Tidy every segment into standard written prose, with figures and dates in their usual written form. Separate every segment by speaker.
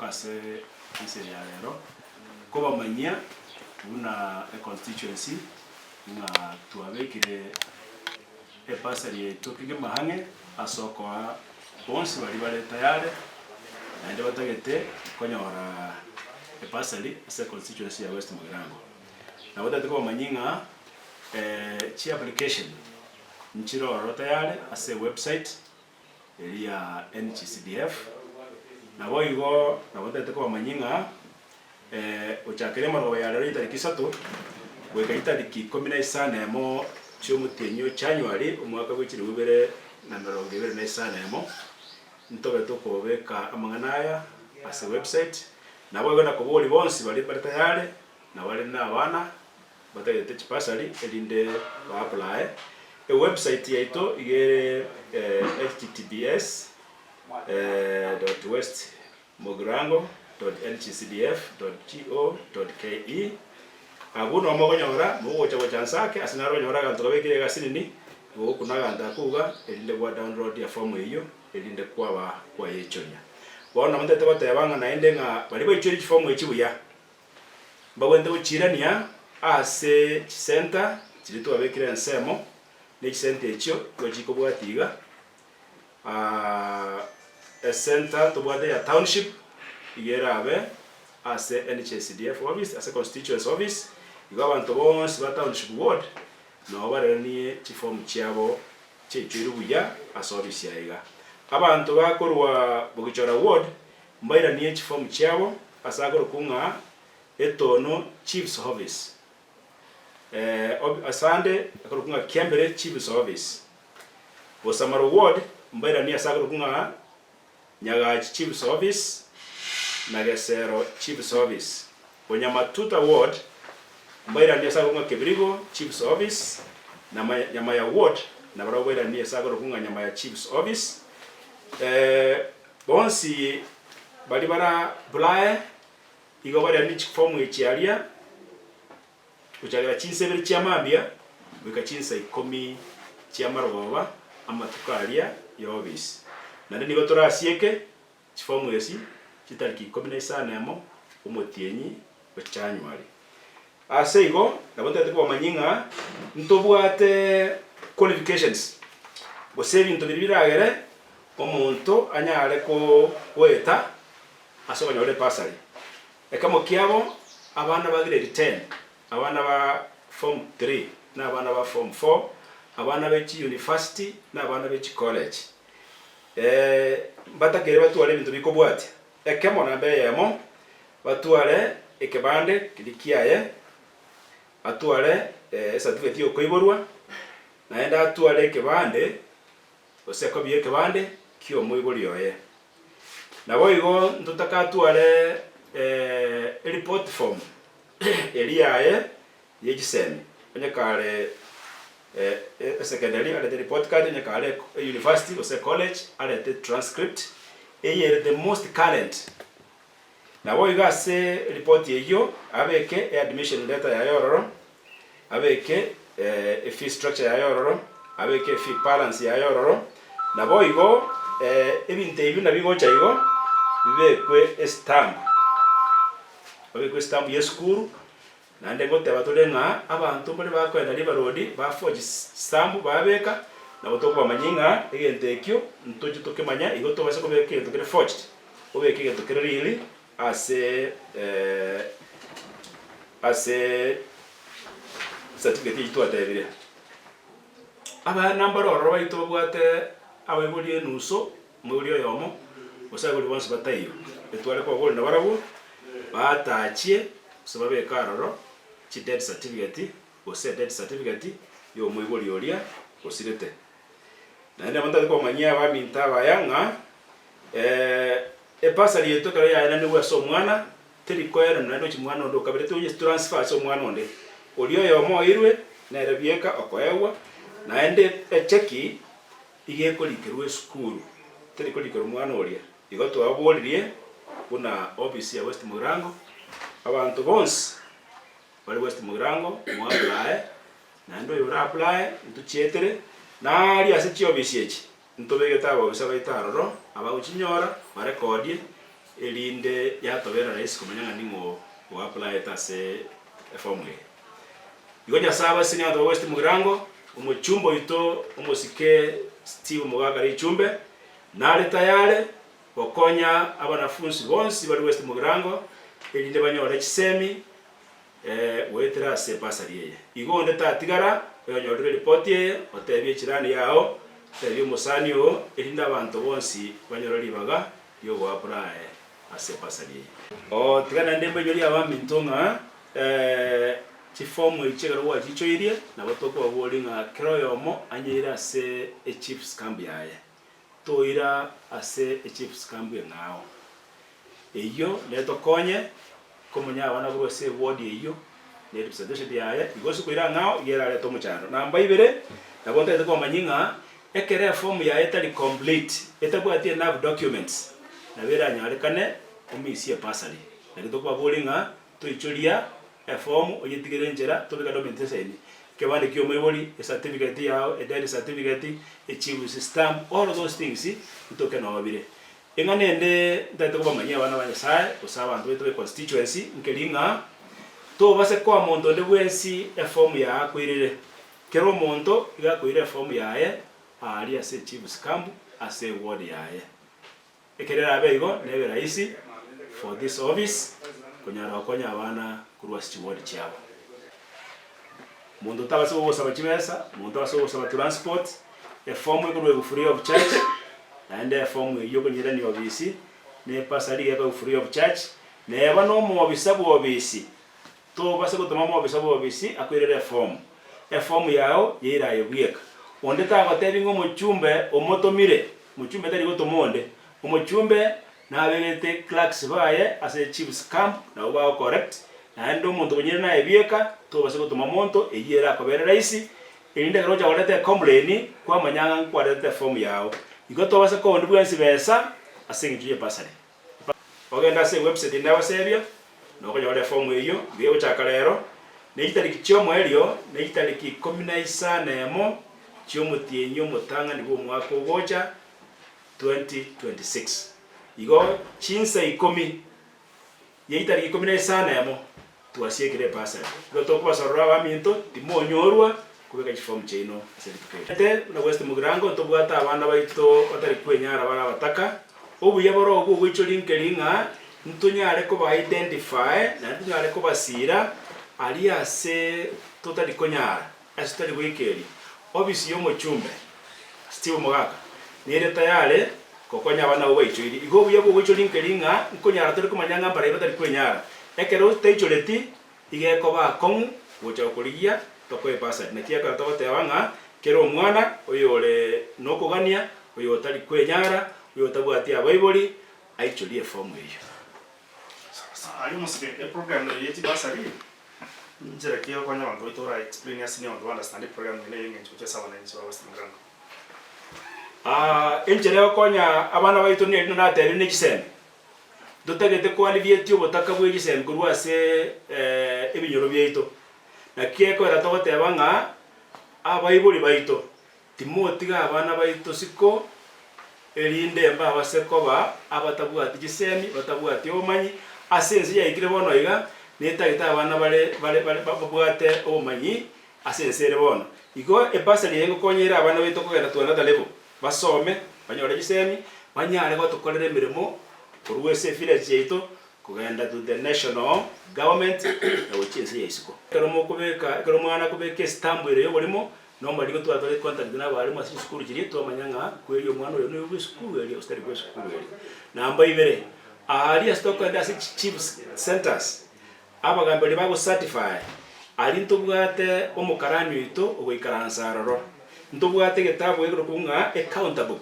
Speaker 1: Twagoka ase ense eye ya rero kobamanyia buna econstituency ng'a twabekire ebursary yaito kegima ang'e ase okoa bonsi baria bare tayare naende batagete konyora ebursary ase econstituency ya West Mugirango. Nabo totagete kobamanyia ng'a chiapplication nchire ororo tayare ase ewebsite eria ya NGCDF. Naboigo nabo ntagete kobamanyia ng'a gochakera emorogoba ya rero chitariki isato goika chitariki ikomi na isano emo chi'omotienyi o January omwaka bwe chilifu ibere na emerongo ebere na isano emo, ntobe tokobeka amang'ana aya ase website. Naboigo nakoboria bonsi baria bare tayari na bare na abana Batagete chibasari erinde ba apply. Ewebsite yaito iga ere https dot west mugirango dot ngcdf dot go dot ke. Abwo noo mokonyora mogocha gocha nse ake ase naro okonyora aganto kabekire iga asinini, gokuna aganto akwo iga erinde gwa download eform eyio erinde kwaba kwayeichoria. Bono nabo ntagete goteba ng'a naende ng'a baria baichoire chiform echi buya, Mbagwenerete gochiirania ase chisenta chiria twabekire ensemo, ne chisenta echio nigo chikobwatia iga, Esenta tobwate ya township iga erabe ase NHCDF office, ase constituency office, igo abanto bonsi ba township ward nabo bareranie chiform chiabo chiaichoirwe buya ase office yaye iga. Abanto bakorwa Bogichora ward Mbairanie chifomu chiabo ase akorokwa ng'a Etono Chief's Office, asande akorokwa ng'a Kiambere Chief's Office. Bosamaro Ward mbairanie ase akorokwa ng'a Nyagachi Chief's Office na Gesero Chief's Office. Bonyamatuta Ward mbairanie ase akorokwa ng'a Kebirigo Chief's Office na Nyamaya Ward nabarabwo bairanie ase akorokwa ng'a Nyamaya Chief's Office. Bonsi baria barabulae igo baria ne chifomu echi aria, gochakera chinsa ibere chia mambia goika chinsa ikomi chi'amarogoba amatuko aria y'obisi. Naende nigo torasieke chifomu esi chitariki ikomi na isano emo omotienyi o January. Ase igo, nabo ntagete kobamanyia ng'a ntobwate qualifications, gose ebinto biria biragere omonto anyare goeta ase okonyora ebursary. Ekemo kiabo, abana ba grade ten, abana ba form three, na abana ba form four, abana be chiuniversity, na abana be chicollege. Mbatakere batware ebinto bikobwatia. Ekemo namba eyemo, Batware ekebande keria kiaye, atware esatifiketi y'okoiborwa, naende atware ekebande, gose ekobi y'ekebande ki'omoibori oye. Naboigo ntotake atware ereport form eria yaye ye chisemi, onye kare esecondary arete report card, onye kare university gose college arete transcript, eye ere the most current. Naboigo ase ripoti eyio abeke eadmission letter yaye ororo, abeke efee structure yaye ororo, abeke efee balance yaye ororo, naboigo ebinto ebio nabigocha igo bibekwe estamp, babekwe estamp ya esukuru, naende ngoteba tore ng'a abanto mbare bakoenda River Road ba forge stamp babeka, nabo tokobamanyia ng'a egento ekio ntoche tokemanya igo tobase kobeka egento kere forged. Obeke egento kere riiri ase ase certificate eyio twatebire. Abana mbare ororo baito babwate abaibori enusu, omoibori oyomo, gose abaibori bonsi bataiyo. Etware koboria nabarabwo, batachie gose babeke aroro chi death certificate gose edeath certificate ya omoibori oria osirete. Naende nabo ntari komanyia abaminto abaya ng'a Ebursary yaito ekero yaenanigwe ase omwana, teri koenanwa naende gochia mwana onde okabere, togochia transfer ase omwana onde. Oria oyomo oirwe, nere bieka okoegwa, naende echeki iga ekorikerwa esukuru, teri korikerwa mwana oria. Igo twaboririe buna ofisi ya West Mugirango, abanto bonsi bare West Mugirango mo apply, naende oyo ora apply ntochietere, naria ase chiofisi echi. Ntobegete ababisa baito aroro, abagochinyora, barekodie. erinde yatobera rahisi komanya ng'a ning'o oapplyete ase eform eye. Igo Nyasae abasesenie abanto ba West Mugirango, omochumba oito omosike Steve Mogaka Richumbe nare tayare gokonya abanafunsi bonsi bare West Mugirango erinde banyore chisemi goetera ase ebasari eye. Igo onde tatigara oyonyorire eripoti eye, otebie echirani yao, otebie omosani oo, erinde abanto bonsi banyore ribaga riogoapply ase ebasari eye. Oo, tiga naende mbainyorie abaminto ng'a chifomu echi ekero gwachichoirie, nabo tokobaboria ng'a kera oyomo anyeire ase echief's camp yaye. Toira ase echief's camp eng'ao. Eyio netokonye komonya abana korwa ase eward eyio ne representation yaye, igo ase koira ang'ao iga erarete omochando. Namba ibere, nabo ntagete komanyia ng'a ekero eform yaye etari complete, etabwati enough documents, nabo eranyarekane omisie ebursary. Naki tokobaboria ng'a toichoria eform oyetigere enchera tobeke document esaini, ekebande kia omoibori, ecertificate yao, edeath certificate, echief's stamp, all those things bitoke noo bire. Eng'ana ende ntagete kobamanyia abana ba Nyasae, gose abanto baito be constituency, nkeri ng'a tobase koa monto onde bwensi eform yaye akoirere. Kera omonto iga akoira eform yaye aaria ase echief's camp ase eward yaye. Ekero erabe igo nebe rahisi for this office konyara gokonya abana korwa ase chiward chiabo. Monto tabasa gogosaba chibesa, monto tabasa gogosaba transport, eform ekorwa free of charge, naende eform eyio okonyerania obisi, ne ebursary iga ekorwa free of charge, neba na omobisa bwa obisi, tobasa gotoma omobisa bwa obisi akoirere eform. Eform yao yeire aye bweka. Onde tagotebi ng'a omochumbe omotomire, mochumbe tari gotoma onde, omochumbe Nabegete clerks baye ase chief's camp nabwo bago correct, naende omonto bonyene naye bieka tobase gotoma monto, eyio erakobere rahisi, erinde ekero ogocha koreta ecomplain kwamanya ng'a nkwaretete eform yao. Igo tobase koa onde bwensi besa ase eng'encho ye bursary. Ogende ase ewebsite ende abasebia, nokonyora eform eyio, igo egochaka rero, ne chitariki chiomoerio ne chitariki ikomi na isano emo chiomotienyi omotang'ani bw'omwaka ogocha, 2026. Igo chinsa ikomi ye chitariki ikomi na isano emo twasiekire epasari. Igo tokobasorora abaminto timonyorwa kobeka chifomu chiaino ase rituko eri. Ete buna West Mugirango ntobwate abana baito batari kwenyara bare abataka, obuya bore obwo ogoichoria nkeri ng'a ntonyare koba identify naende tonyare kobasira aria ase totari konyara. Ase tari goikeria obisi y'omochumbe Steve Mogaka nere tayare gokonya abana abwo baichoirie. Igo obuya bw'ogoichoria nkeri ng'a nkonyara tore komanya ng'a mbaria batari kwenyara. Ekero otaichoreti iga ekoba akong'u gocha gokorigia tokoe bursary. Naki ekero togoteba ng'a kera omwana oyore nokogania, oyotari kwenyara, oyotabwati abaibori aichorie efomu eyio.
Speaker 2: Aye omosike, eprogram eye ye chibursary. Inchera ki egokonya abanto baito ora explain ase abanto ba understand eprogram eye neye engencho gochia ase abananchi ba West Mugirango?
Speaker 1: Enchera egokonya abana baito neri naratebire ne chisemi. Ntotagete ko alleviate obotaka bwe chisemi korwa ase ebinyoro biaito. Naki ekogera togoteba ng'a abaibori baito Timotiga abana baito siko, erinde mbabase koba abatabwati chisemi, batabwati obomanyi. Ase ense yaikire bono iga, netagete abana bare bare bare babwate obomanyi ase ense ere bono. Igo ebasari eye ngokonya ere abana baito kogenda to another level, basome, banyore chisemi, banyare gotokorera emeremo korwa ase evillage yaito Kogenda to the national government na gochia ense ya isiko. Ekero mokobeka ekero omwana akobeka estamp ere yoborimo, normally nigo twatware contact na abalimu ase chisukuru chiria twamanya ng'a kweri omwana oyo noyo bwa esukuru eria gose tari bwa esukuru eria. Namba ibere, aaria ase tokogenda ase chi chiefs centers, abagambi baria bago certify, aria ntobwate omokarani oito ogoikaransa aroro. Ntobwate egetabu gekorokwa ng'a ecounter book.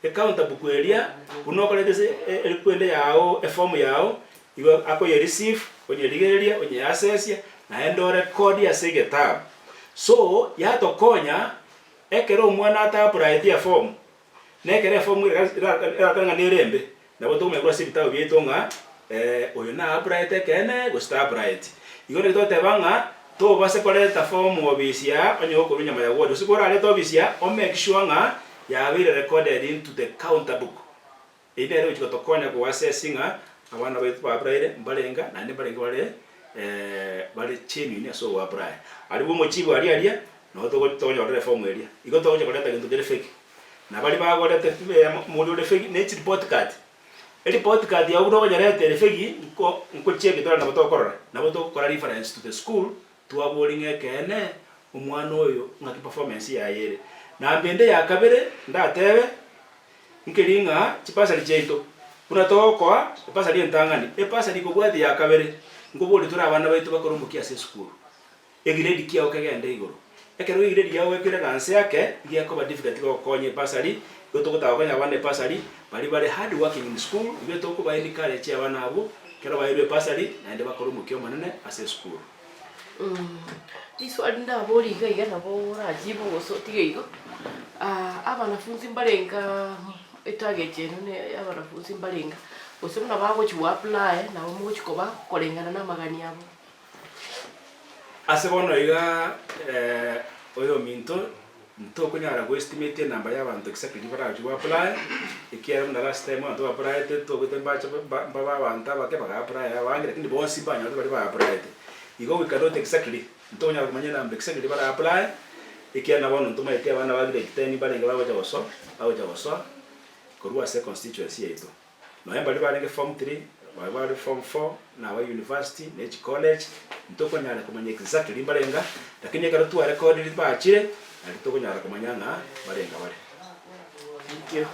Speaker 1: Ecounter book eria, buna okorete ase erikwende yao, eform yao, igo akoye receive, onyerigererie, onyeasesie, naende orekodi ase egetabu. So, yatokonya, ekero omwana ata applyeti eform, na ekero eform eratare ng'a nere embe, nabo tokomanya korwa ase ebitabu biaito ng'a oyo na applyete ekeene gose ta applyeti. Igo naki togoteba ng'a tobase koreta form obisi aa onye gokorwa nyuma ya ward, gose korarete obisi aa o make sure ng'a yabeire recorded into the counter book. Eyio nere egochia gotokonya go assess ng'a. abana baito ba applyire mbarenga naende mbarenge bare bare genuine ase ogo apply. Aria bwa omochibu aria aria, nabo togo tokonyorera eform eria. Igo togocha koreta gento kere fake. Na baria bagorete mori ore fake ne chireport card, Ereport card yago buna okonyereta ere fegi nko nkocheki tore nabo tokorora, nabo togokora reference to the school twaboria ng'a ekeene omwana oyo ng'aki performance yaye ere. Namba ende ya kabere ndatebe, nkeri ng'a chibasari chiaito buna togokoa ebasari entang'ani, ebasari ekobwatia ya kabere, nkoboria tore abana baito bakore omokia ase esukuru. Egiredi kiao kegende igoro. Ekero egiredi kiao gekirega nse ake, gekoba difficult gokonya ebasari, igo togotaka gokonya abana ebasari, baria bare hard working in school, igo tokoba encourage abana abwo, ekero bairwe ebasari, naende bakore omokia omonene ase esukuru.
Speaker 3: Riswali ndaborie iga iga nabo orajibu gose otige igo, abanafunzi mbarenga etarget eno ne ya abanafunzi mbarenga, gose buna bagochi go apply nabo mogochi koba koreng'ana na amagani abo.
Speaker 1: Ase bono iga oyominto ntokonyara go estimate enamba ya abanto exactly barachi go apply, ekiagera buna last time abanto ba applyete tobwate mbache mbabe abanto abake baga apply abange lakini bonsi mbanyorete baria ba applyete. Igo we cannot exactly ntokonyara komanya enamba exactly bara apply, ekiagera bono ntomaeti abana ba grade ten mbarenge bagocha gosoa bagocha gosoa korwa ase econstituency yaito. Nonya mbaria barenge form three, baria bare form four, na aba university, ne chicollege, ntokonyara komanya exactly mbarenga, lakini ekero twarecordire bachire, nario tokonyara komanya ng'a mbarenga bare.
Speaker 3: Thank you.